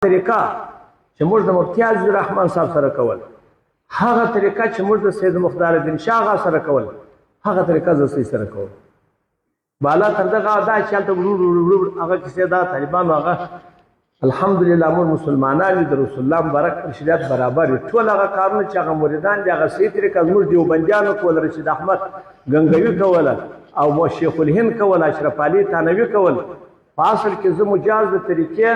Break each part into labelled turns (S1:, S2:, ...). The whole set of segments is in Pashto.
S1: طریقه چې موږ د مفتي عزیز الرحمن صاحب سره کول، هغه طریقه چې موږ د سید مختار الدین شاه آغا سره کول، هغه طریقه زه سره کول. بالا تر دغه دا چې هلته ورور ورور هغه کیسې دا طالبانو هغه الحمدلله موږ مسلمانان یو، د رسول الله مبارک پر شریعت برابر یو. ټول هغه کارونه چې هغه مریدان دي هغه صحیح طریقه زموږ دیوبندیانو کول، رشید احمد ګنګوي کوله او شیخ الهند کوله، اشرف علي تانوي کول. په اصل کې زه مجاز د طریقې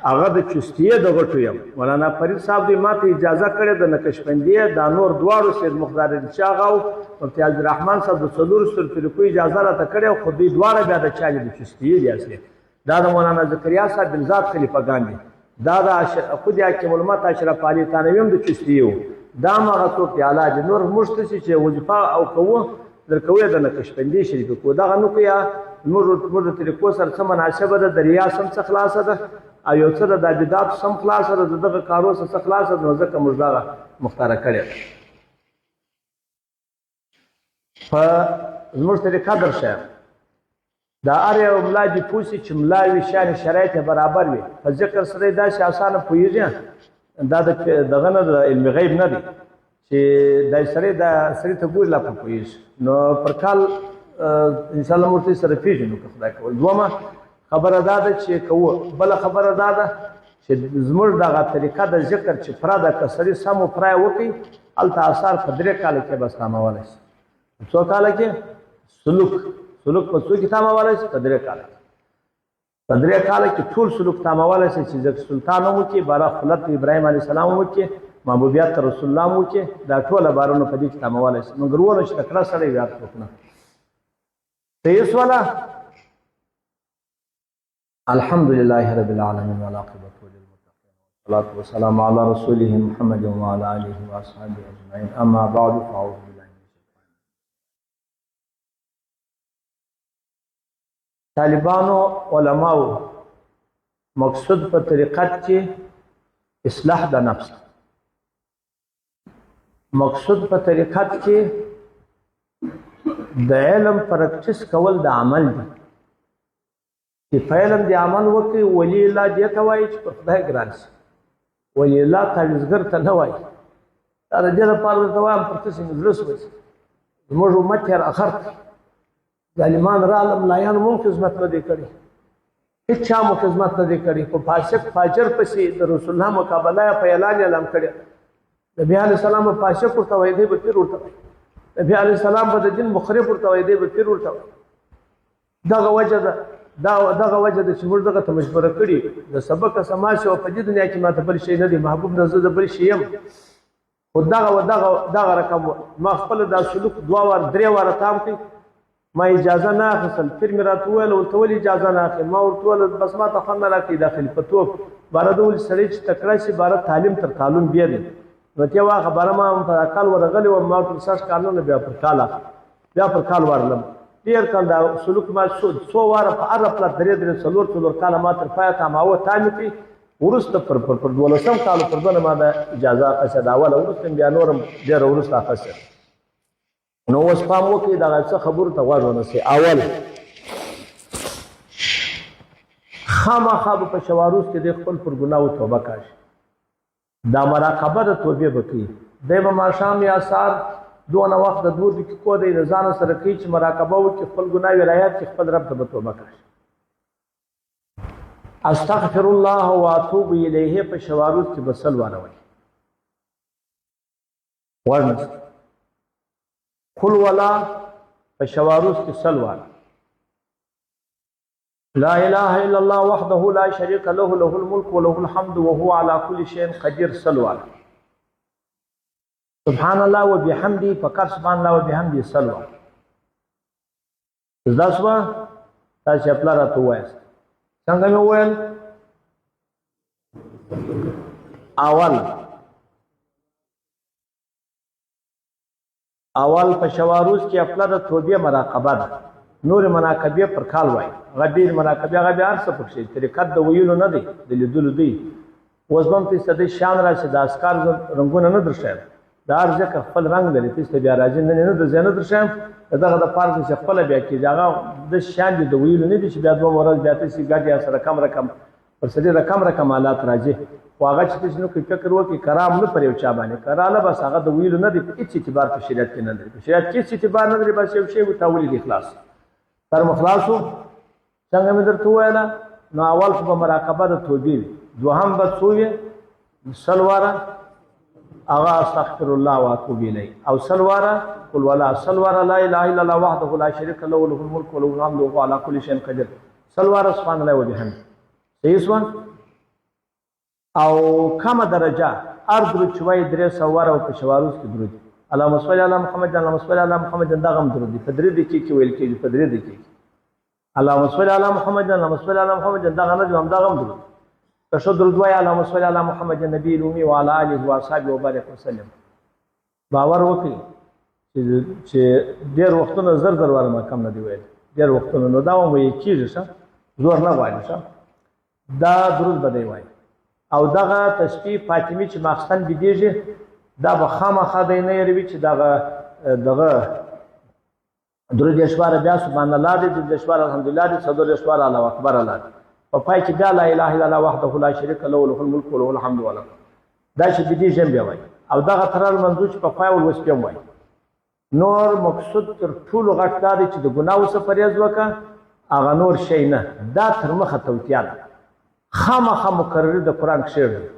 S1: هغه د چستیې د غټو یم. مولانا فرید صاحب دی ماته اجازه کړې د نقشبندیې دا نور دواړو سید مختار شاه آغا او مفتي عبدالرحمن صاحب د څلورو سترو طریقو اجازه راته کړې، خو دوی دواړه بیا د چا دي؟ د چستیې دي. اصلي دا د مولانا زکریا صاحب بالذات خلیفهګان دي. دا د خود حاکم الامت اشرف علي ثانوي هم د چستیې وو. دا هم هغه څوک دی اعلی دي. نور موږ ته چې وظیفه او کوو درکوي د نقشبندي شریف کو دغه نو کوي. موږ د طریقو سره څه مناسبه ده، د ریا سم څه خلاصه ده او یو څه د بدعت سم خلاصه ده، د دغه کارو څه خلاصه ده، نو ځکه موږ دغه مختاره کړې ده. په زموږ طریقه درشه دا هر یو ملا دې پوه شي چې ملا وي، شان شرایط یې برابر وي، په ذکر سره یې داسې اسانه پوهېږي. دا د دغه نه د علم غیب نه دی چې دا سړی دا سړي ته ګوري لا په پوهېږي. نو پر کال انشاءالله موږ ته سره پېژنو که خدای کول. دومه خبره دا ده چې کوو، بله خبره دا ده چې زموږ دغه طریقه د ذکر چې پره ده، که سړي سم و پرای وکړي هلته آثار په 3 کاله کې بس تامولی شي. څو کاله کې سلوک، سلوک په څو کې تامولی شي؟ په 3 کاله کې. په 3 کاله کې ټول سلوک تامولی شي چې ذکر سلطان هم وکړي، بارا خلت ابراهیم علیه السلام هم وکړي، محبوبیت رسول الله هم وکړي، دا ټوله بارونه په دې کې تامولی شي. مګر ونه چې تکړه سړی وي هر څوک نه. صحیح سواله. الحمد لله رب العالمين والعاقبة للمتقين والصلاة والسلام على رسوله محمد وعلى آله وأصحابه أجمعين. أما بعد فأعوذ بالله من الشيطان. طالبانو علماو مقصود په طریقت کې اصلاح د نفس، مقصود په طریقت کې د علم پریکټیس کول د عمل دی. چې په علم دی عمل وکړي، ولی الله دې ته وایي چې پر خدای ګران شي، ولی الله تعویذګر ته نه وایي. دا د دې لپاره درته وایم پر تاسې مې زړه سوځي. زموږ امت یې راخر کړ، ظالمان راغله، ملایانو مو هم خدمت نه دی کړی، هېڅ چا مو خدمت نه دی کړی. په فاسق فاجر پسې د رسول الله مقابله یې په اعلان اعلان کړې. نبي علیه السلام به فاسق ورته وایي، دی به پیر ورته وایي. نبي علیه السلام به د دین مخرب ورته وایي، دی به پیر ورته وایي. دغه وجه ده، دا دغه وجه ده چې موږ دغه ته مجبوره کړي. د سبق سما شو په دې دنیا کې ماته بل شی نه دی محبوب، نه زه د بل شی یم. خو دغه و دغه دغه رقم ما خپل دا سلوک 2 وار 3 واره تام کړ. ما اجازه نه اخیستل، پیر مې راته وویل ورته ولې اجازه نه اخلې؟ ما ورته وویل بس ما ته خوند نه راکوي دا خلیفتوب. باره ده ولې سړی چې تکړه شي باره تعلیم تر تعلم بیا دی. نو ته واخه باره ما هم په کال ورغلی وم، ما ورته سږ کال نه بیا پر کال اخلم، بیا پر کال ورغلم. ډېر کال دا سلوک ما څو واره په هره پلا 3 3 4 4 کاله ما تر پایه تاماوه تامې کړي. وروسته پر پر پر 12 کالو پر دونه ما دا اجازه اخیسته ده اوله، وروسته بیا نورم ډېره وروسته اخیسته. نو اوس پام وکړئ دغه څه خبرو ته غوږ ونیسئ. اول خامخا به په شواروز کې دی خپل پر ګناهو توبه کاږي. دا مراقبه د توبې به کوي. دی به ماښام یا سهار دونه وخت د 2 دقیقو دی د ځانه سره کوي چې مراقبه وکړي، خپل ګناوې رایاد کړي، خپل رب ته به توبه کاږي. استغفر الله واتوب الیه په شواروز کې به سل واره وایي. غوږ نیسئ. قل ولا په شواروز کې سل واره. لا اله الا الله وحده لا شريك له له الملك وله الحمد وهو على كل شيء قدير سل واره. سبحان الله وبحمده فقط سبحان الله وبحمده سل واره. زده شوه؟ تاسې خپله راته ووایاست څنګه مې وویل. اول اول په شواروز کې خپله د توبې مراقبه ده. نور مناقبې پر کال وایي، هغه ډېرې مناقبې هغه بیا هر څه پکښې طریقت د ویلو نه دی، د لیدلو دی. اوس به هم تاسو ته د شان راشي، د اسکار رنګونه نه درښیم، د هر ذکر خپل رنګ لري، تاسو ته بیا راځي نن نه درځي نه درښیم. د دغه دپاره چې خپله بیا کېږي هغه د شیان دي د ویلو نه دي چې بیا دوه ورځ بیا تاسو ګډ یا سره کم رقم پر سړي رقم رقم حالات راځي، خو هغه چې تاسو نو کې فکر وکړي کرام نه پر یو چا باندې کراله، بس هغه د ویلو نه دی، په هیڅ اعتبار په شریعت کې نه لري، په شریعت کې هیڅ اعتبار نه لري، بس یو شی وي تا ولید خلاص تر مخلاصو. څنګه مې درته وویله، نو اول خو به مراقبه د توبې وي، دوهم به څو وي؟ سل واره هغه استغفر الله واتوب الیه، او سل واره قل ولا، سل واره لا اله الا الله وحده لا شریک له له الملک وله الحمد وهو على كل شيء قدیر، سل واره سبحان الله وبحمده. صحیح سوه؟ او کمه درجه هر درود چې وایي 300 واره او په شواروز کې درود اللهم صل علی محمد اللهم صل علی محمد، دغه هم درود دی، په 3 دقیقې کې ویل کېږي، په 3 دقیقې کې اللهم صل علی محمد اللهم صل علی محمد، دغه نه دی همدغه هم درود. که ښه درود وایي اللهم صل علی محمد النبي الامي وعلى آله واصحابه وبارک وسلم. باور وکړئ چې ډېر وختونه زر زر واره ما کم نه دی ویل، ډېر وختونه، نو دا هم ویل کېږي، ښه زور نه غواړي، ښه دا درود به دی وایي. او دغه تسبیح فاطمي چې ماخستن بیدېږي دا به خامخا دی نه هېروي چې دغه دغه درود یشواره بیا سبحان الله دی، درود یشواره الحمدلله دی، څلور یشواره الله اکبر الله دی، په پای کې بیا لا اله الا الله وحده لا شریک له له الملک وله الحمد وله، دا چې بیدېږي هم بیا وایي. او دغه تر لمانځو چې په پای ولوس بیا هم وایي. نور مقصود تر ټولو غټ دا دی چې د ګناهو څخه پرهېز وکړه، هغه نور شی نه، دا تر مخه توتیا ده، خامخا مکرري د قرآن کښېږدي،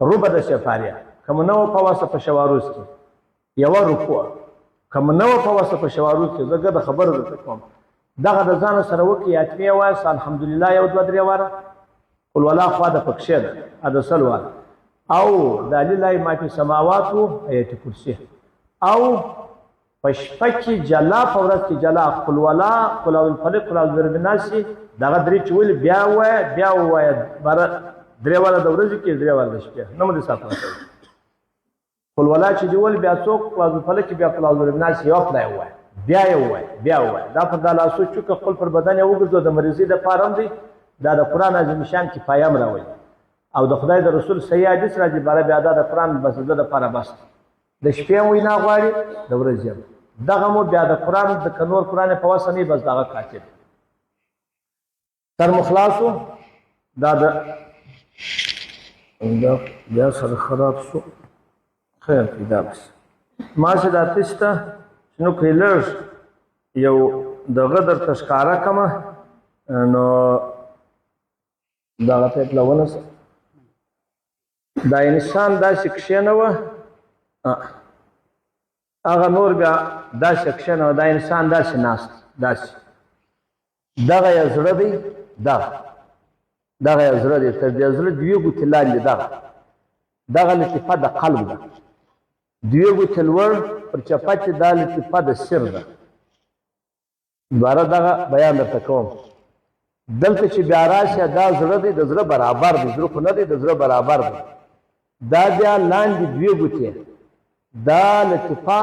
S1: ربع د سفاریه که مو نه وه په وسه په شواروز کې یوه رکوع که مو نه وه په وسه په شواروز کې، زه ګرده خبره درته کوم، دغه د ځانه سره وکړي، حتمي وایاست الحمدلله یو دوه درې واره، قل ولا خوا د پکښې ده د سل واره، او د لله ما فی السماوات آیت کرسي، او په شپه کې جلا په ورځ کې جلا قل ولا قل اعوذ بالفلق قل اعوذ برب الناس، دغه درې چې ولي بیا ووایه بیا ووایه، باره درې واره د ورځې کې درې واره د شپې، نه مو دې ساتنه کوي. قل ولا چې دې ولي بیا څوک قل اعوذ بالفلق بیا قل اعوذ برب الناس یوه پلا یې ووایه بیا یې ووایه بیا ووایه، دا پر دا لاسو چوکه خپل پر بدن یې وګرځوه، د مریضۍ دپاره هم دی، دا د قرآن عظیم شان کفایه هم راولي، او د خدای د رسول صحیح حدیث راځي، باره بیا دا د قرآن بس د ده دپاره بس دی، د شپې هم وینا غواړي د ورځې هم، دغه مو بیا د قرآن د که نور قرآن یې په وسه نه وي بس دغه کافي دی. سر مو خلاص و، دا د دا بیا سره خراب شو، خیر دی دا بس ما چې دا تش ته چې نو کښې لږ یو دغه درته ښکاره کړمه، نو دغه ته یې پله ونیسه. دا انسان داسې کښېنوه، هغه نور بیا داسې کښېنوه، دا انسان داسې ناست داسې، دغه یې زړه دی، دغه دغه یې زړه دی، تر دې زړه دوې ګوتې لاندې دغه دغه لطیفه د قلب ده، دوې ګوتې لوړ پر چپه چې دا لطیفه د سر ده. دوباره دغه بیان درته کوم. دلته چې بیا راشي دا زړه دی، د زړه برابر دی، زړه خو نه دی، د زړه برابر دی. دا بیا لاندې دوې ګوتې دا لطیفه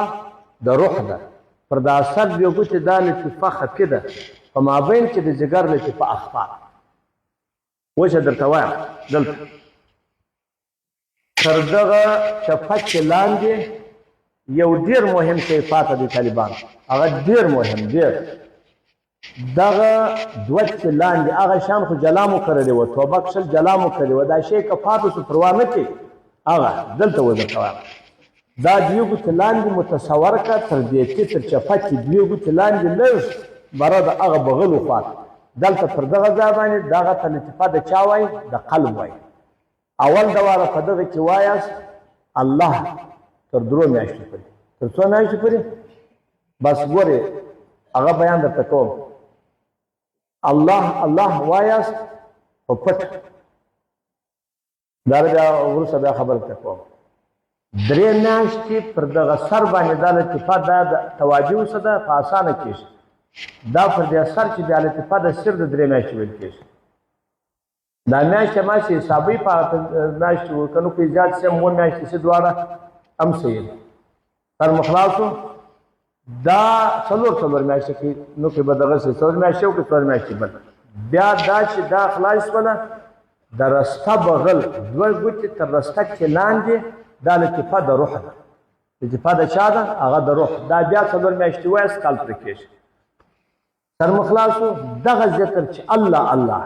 S1: د روح ده، پر دا سر دوې ګوتې دا لطیفه خفي ده، په مابین کې د ځیګر لطیفه اخفا ده. اوس درته وایم دلته تر دغه چپکې لاندې یو ډیر مهم شی پاته دی طالبان، هغه ډیر مهم ډیر دغه دوه چې لاندې هغه شان خو جلا مو کړلی وه، توبه کښل جلا مو کړلی وه، دا شی که پاتې شو پروا نه کوي. هغه دلته ودرته وایم دا دوې ګوتې لاندې متصور کړه، تر دې تي تر چپکې دوې ګوتې لاندې لږ بره د هغه بغلو خواته دلته پر دغه ځای باندې دغه ته لطیفه د چا وایي؟ د قلب وایي. اول دواره په دغه کې وایاست الله تر درو میاشتو پورې، تر څو میاشتو پورې؟ بس ګورې هغه بیان درته کوم. الله الله وایاست په پټ، دا بیا وروسته بیا خبره درته کوم. درې میاشتې پر دغه سر باندې دا لطیفه دا د تواجه څه ده په اسانه کېږي، دا پر دې سر چې بیا لطیفه د سر د درې میاشتې ویل کېږي. دا میاشت ما چې حسابي په میاشت کنو کې زیات سم و میاشت چې دواړه هم صحیح ده. تر مخلاصو دا څلور څلور میاشتې کې نو کې به دغه څه څلور میاشتې او کې څلور میاشتې بل بیا دا چې دا خلاص شوله د رسته بغل دوه ګوتې تر رسته کې لاندې دا لطیفه د روح ده، لطیفه د چا ده؟ هغه د روح. دا بیا څلور میاشتې وایاست کال پرې کېږي. تر مخلاصو دغه ذکر چې الله الله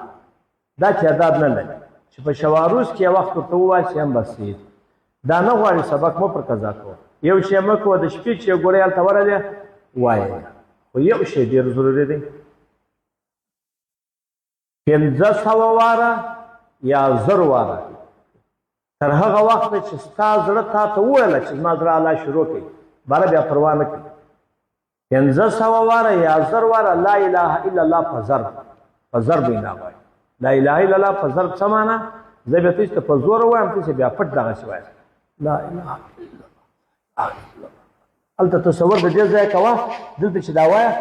S1: دا تعداد نه لري چې په شواروز کې یو وخت ورته ووایي چې هم بس صحیح دی. دا نه غواړي سبق مو پر قضا کوه، یو شی مه کوه، د شپې چې ګوړی هلته ورغلې وایه. خو یو شی ډېر ضروري دی، 500 واره یا 1000 واره تر هغه وخته چې ستا زړه تا ته وویله چې زما زړه الله شروع کوي، باره بیا پروا نه کوي. 500 واره یا 1000 واره لا اله الا الله په ضرب، په ضرب یې دا وایي. لا اله الا الله په ضرب څه معنا؟ زه بیا تاسو ته په زور وایم، تاسو بیا پټ دغسې وایاست لا اله الا الله. هلته تصور د دې ځای کوه، دلته چې دا وایه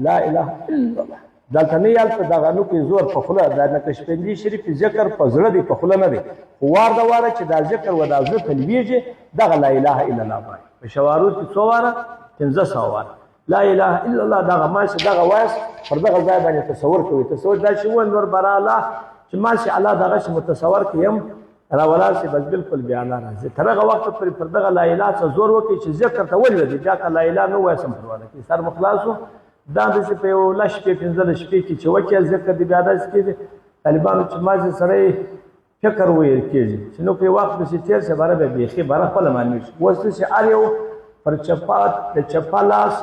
S1: لا اله الا الله، دلته نه هلته دغه نو کې زور په خوله، دا نقشبندي شریف ذکر په زړه دی، په خوله نه دی، خو وار د واره چې دا ذکر و دا زړه ته لوېږي دغه لا اله الا الله وایي. په شواروز کې څو واره؟ 500 واره لا اله الا الله. دغه ماشي دغه وایس پر دغه ځای باندې تصور کوي. تصور دا چې وویل نور برا الله چې ماشي الله دغه شي متصور کړم راولاړ شي، بس بالکل بیا الله راځي. تر هغه وخته پورې پر دغه لا اله څه زور وکړي چې ذکر ته ولوېږي، بیا که لا اله نه ووایي سم پروا نه کوي. سر مو خلاص شو. دا داسې په یو لس شپې 15 شپې کې چې وکړي ذکر دې بیا داسې کېږي. طالبانو چې مازې سړی فکر ویل کېږي چې نو په وخت پسې تېر شي، باره بیا بیخي باره خپله معلومېږي شي. اوس داسې هر یو پر چپه د چپه لاس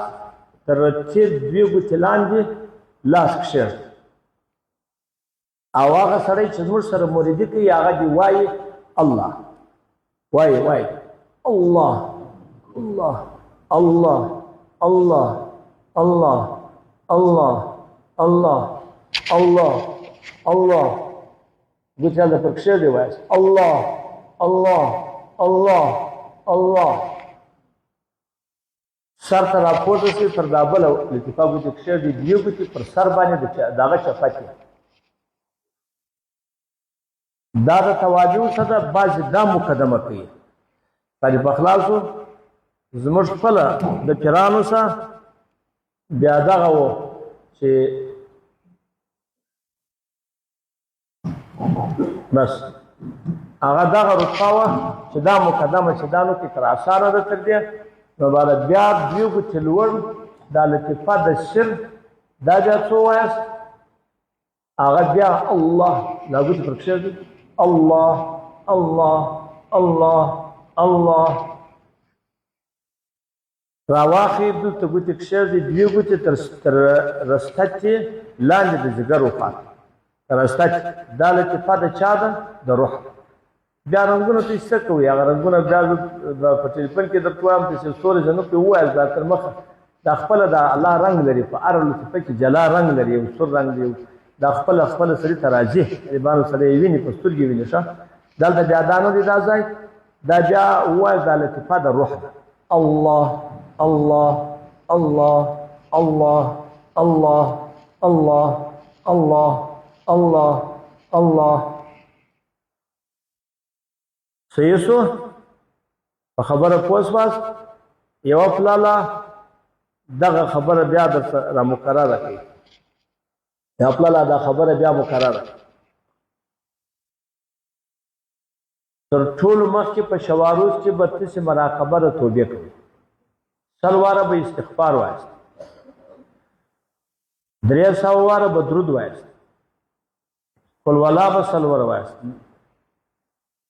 S1: تر تېر دوې ګوتې لاندې لاس کښېږدي، او هغه سړی چې زموږ سره مریدي کوي هغه دې وایي الله، وایي وایي الله الله الله الله الله الله الله الله الله، ګوتې هلته پر کښېږدي وایاست الله الله الله الله. سر ته راپورته شي، تر دا بله لطیفه ګوتې کښېږدي، دوې ګوتې پر سر باندې د دغه چپتې. دا د توابعو څه ده، بعضې دا مقدمه کوي. طالب په خلاصو زموږ خپله د پیرانو څخه بیا دغه و چې بس هغه دغه رتبه وه چې دا مقدمه چې دا نو کې تر اسانه ده تر دې نو باید بیا دوی ګوتې لوړ دا لطیفه د سر دا بیا څو وایاست؟ هغه بیا الله دا ګوتې پر کښېږدي الله الله الله الله راواخې، دلته ګوتې کښېږدي، دوې ګوتې تر رستتې لاندې د ځیګر وخواته تر رستتې. دا لطیفه د چا ده؟ د روح. بیا رنګونه ته څه کوي؟ هغه رنګونه بیا زه په ټلیفون کې درته وایم چې ستوري زه نه پرې ووایاست. دا تر مخه دا خپله د الله رنګ لري، په هره لطیفه کې جلا رنګ لري، یو سور رنګ دی، دا خپله خپله سړي ته راځي، طالبانو سړی یې ویني، په سترګې ویني. ښه دلته بیا دا نه دی دا ځای، دا بیا ووایاست دا لطیفه د روح ده. الله الله الله الله الله الله الله الله الله. صحیح سو؟ په خبره پوه سواست؟ یوه پلاله دغه خبره بیا درته را مکرره کوي، یوه پلاله دا خبره بیا مکرره کوي. تر ټولو مخکې په شواروز کې به تاسې مراقبه د توبې کوئ، 100 واره به استغفار وایاست، 300 واره به درود وایاست، قل ولا به 100 واره وایاست،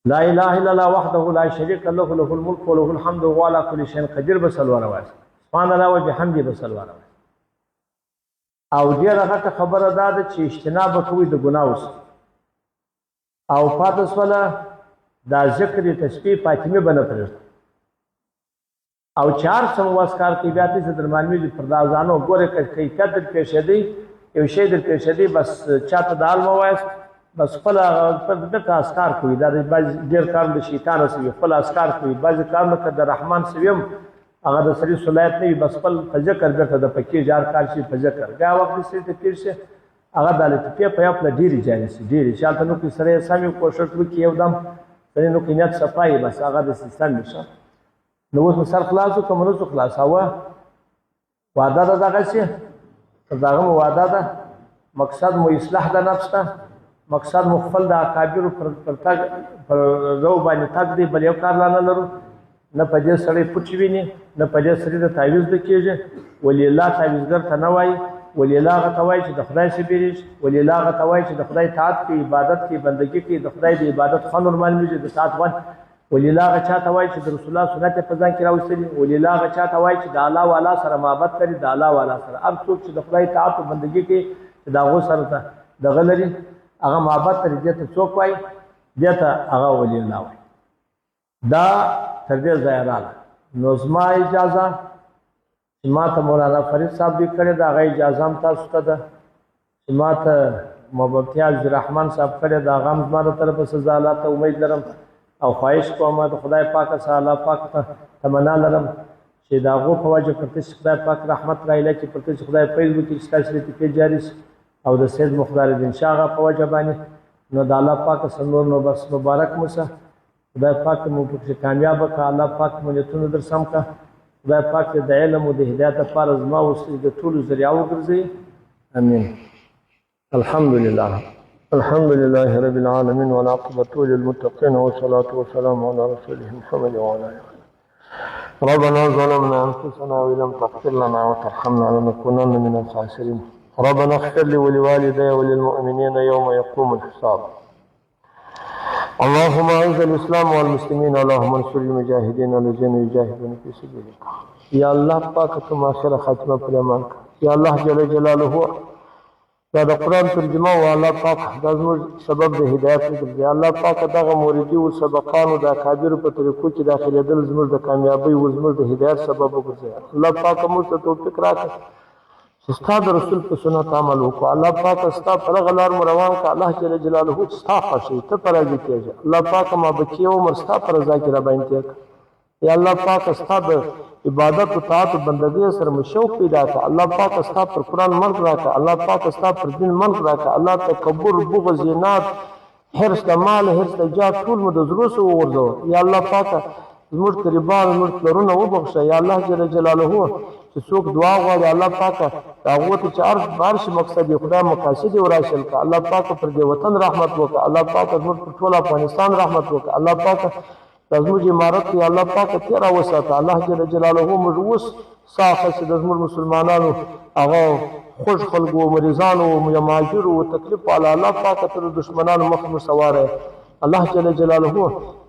S1: لا اله الا الله وحده لا شریک له له الملک وله الحمد وهو على كل شيء قدیر به 100 واره وایاست، سبحان الله وبحمده به 100 واره وایاست. او ډېره غټه خبره دا ده چې اجتناب به کوئ د ګناهو څخه. او پاتې سوله دا ذکر تسبیح فاطمه به نه پرېږده. او چې هر څه مو وس کار کوي بیا تاسې در معلومېږي پر دا ځانو ګورئ که کیفیت در پېښېدی، یو شی در پېښېدی، بس چاته د حال مه وایاست، بس خپله هغه بیرته اذکار کوي. دا د بعضې ډېر کارونه د شیطانه سوي، خپل اذکار کوي. بعضې کارونه که د رحمان سوي هم هغه د سړي صلاحیت نه وي، بس خپل په ذکر بیرته د پکېږي، هر کار چې په ذکر بیا وخت دې سړي ته تېر شي. هغه د لطیفې په یو پله ډېرې جاري شي، ډېرې چې هلته نو کې سړی سم یو کوښښ وکړي، یو دم سړی نو کې نیت صفا وي، بس هغه داسې سم وي. ښه نو اوس مو سر خلاص شو که مو نه شو خلاصاوه؟ وعده ده دغسې، تر دغه مو وعده ده. مقصد مو اصلاح د نفس ده، مقصد مو خپل د اکابرو پر تګ پر رو باندې تګ دی، بل یو کار لا نه لرو. نه په دې سړی پټ ویني، نه په دې سړي د تعویذ د کېږي. ولي الله تعویذګر ته نه وایي، ولي الله هغه ته وایي چې د خدای څخه بیریږي، ولي الله هغه ته وایي چې د خدای اطاعت کوي، عبادت کوي، بندګي کوي، د خدای د عبادت خوند ور معلومیږي، د اطاعت خوند. ولي الله هغه چا ته وایي چې د رسول الله سنت یې په ځان کې راوستلي. ولي الله هغه چا ته وایي چې د الله والا سره محبت لري، د الله والا سره. هر څوک چې د خدای اطاعت او بندګي کوي، چې د هغو سره ته دغه لري، هغه محبت لري، دې ته څوک وایي؟ دې ته هغه ولي الله وایي. دا تر دې ځایه راغله. نو زما اجازه چې ما ته مولانا فرید صاحب دوی کړې ده، هغه اجازه هم تاسو ته ده. چې ما ته محمد عبدالرحمن صاحب کړې ده، هغه هم زما د طرفه سزا الله ته امید لرم او خواهش کوم د خدای پاک څخه، الله پاک ته تمنا لرم چې د هغو په وجه پر تاسو خدای پاک رحمت راایله کړي، پر تاسو خدای فیض وکړي چې ستاسو لطیفې جاري شي، او د سید مختار الدین شاه هغه په وجه باندې. نو د الله پاک څخه نور نو بس مبارک مو شه. خدای پاک مو پکې کامیاب کړه، الله پاک مو نیتونه در سم کړه. خدای پاک دې د علم او د هدایت لپاره زما او ستاسو د ټولو ذریعه وګرځوي. امین.
S2: الحمد لله، الحمد لله رب العالمين، والعاقبة للمتقين، والصلاة والسلام على رسوله محمد وعلى آله. ربنا ظلمنا أنفسنا وإن لم تغفر لنا وترحمنا لنكونن من الخاسرين. ربنا اغفر لي ولوالدي وللمؤمنين يوم يقوم الحساب. اللهم اعز الاسلام والمسلمين، اللهم انصر المجاهدين الذين يجاهدون في سبيلك. یا الله پاک، ته اخره خاتمه پر ایمان. یا الله جل جلاله، دا د قرآن ترجمه او الله پاک دا زموږ سبب د هدایت وګرځي. الله پاک، دغه موردي او سبقانو د اکابرو په طریقو کې داخلېدل زموږ د کامیابۍ او زموږ د هدایت سبب وګرځي. الله پاک، موږ ته توفیق راکړه چې ستا د رسول په سنت عمل وکړو. الله پاک، ستا پر هغه لار مو روان کړه، الله جل جلاله، چې ستا خوښ وي، ته په راضي کېږې. الله پاک، ما بچي عمر ستا په رضا کې را باندې تېر کړه. یا الله پاک، ستا د عبادت او طاعت او بندګۍ سره مو شوق پیدا کړه. الله پاک، ستا پر قرآن مرګ راکړه. الله پاک، ستا پر دین مرګ راکړه. الله، تکبر، بغض، عناد، حرص د مال، حرص د جاه ټول مو د زړه څخه وغورځوه. یا الله پاک، زموږ قریبان، زموږ پلرونه وبخښه. یا الله جل جلاله، چې څوک دعا غواړي، الله پاک، د هغو ته چې هر هر شي مقصد یې، خدای مقاصد یې ورحاصل کړه. الله پاک، پر دې وطن رحمت وکړه. الله پاک، زموږ پر ټول افغانستان رحمت وکړه. الله پاک، دا زموږ امارت دی، الله پاک، ته را وساته. الله جل جلاله، موږ اوس ساه اخیستې د زموږ مسلمانانو هغه خوږ خلکو، مریضانو، مهاجرو، تکلیف والا، الله پاک، ته د دښمنانو مخ موږ سواره. الله جل جلاله،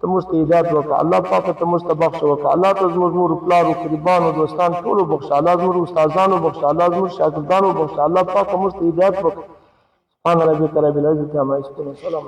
S2: ته موږ ته هدایت وکړه. الله پاک، ته موږ ته بخښه وکړه. الله، ته زموږ مور پلار، قریبانو، دوستان ټول وبخښه. الله، زموږ استادان وبخښه. الله، زموږ شاګردان وبخښه. الله پاک، موږ ته هدایت وکړه. سبحان ربک رب العزة عما يصفون، وسلام.